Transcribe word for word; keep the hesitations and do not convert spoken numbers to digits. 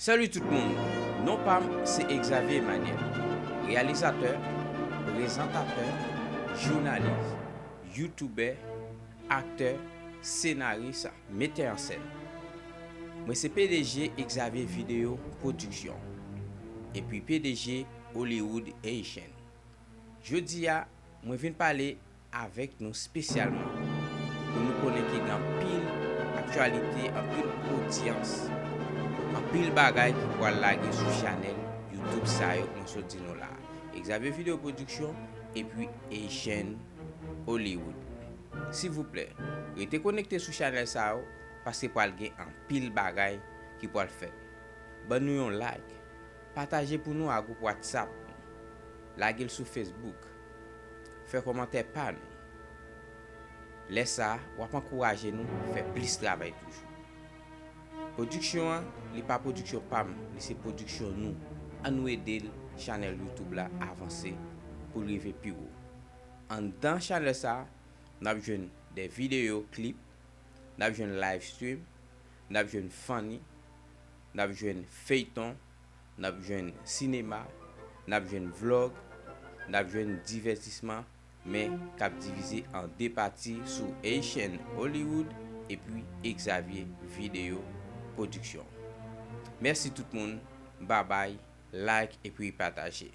Salut tout moun, non pa m se Xavier Emmanuel, reyalizatè, prezantatè, jounalis, youtubè, aktè, senaris, metè an sèn. Mwen se P D G Xavier Video Production epi P D G Hollywood Haitian. Jodi a, mwen vin pale avèk nou espesyalman pou nou konnen ke gen anpil aktyalite, anpil odyans, anpil bagay ki pral lage sou chanèl YouTube sa yo mwen sot di nou la a. Xavier Video Production epi Haitian Hollywood. Silvouplè, rete konekte sou chanèl sa yo paske pral gen anpil bagay ki pral fèt. Ban nou yon like, pataje pou nou a gwoup WhatsApp nou, lage l sou Facebook, fè kòmantè pa nou. Lè sa a, w ap ankouraje nou fè plis travay toujou. Pwodiksyon an, li pa pwodiksyon pa m, li se pwodiksyon nou. Ann nou ede l, chanèl YouTube la avanse pou l rive pi wo. Anndan chanèl sa a, n ap jwenn de videyo klip, n ap jwenn live stream, n ap jwenn funny, n ap jwenn feyton, n ap jwenn sinema, n ap jwenn vlog, n ap jwenn divètisman, men k ap divize an de pati sou Haitian Hollywood epi Xavier Video Production. Mèsi tout moun, babay, like epi pataje.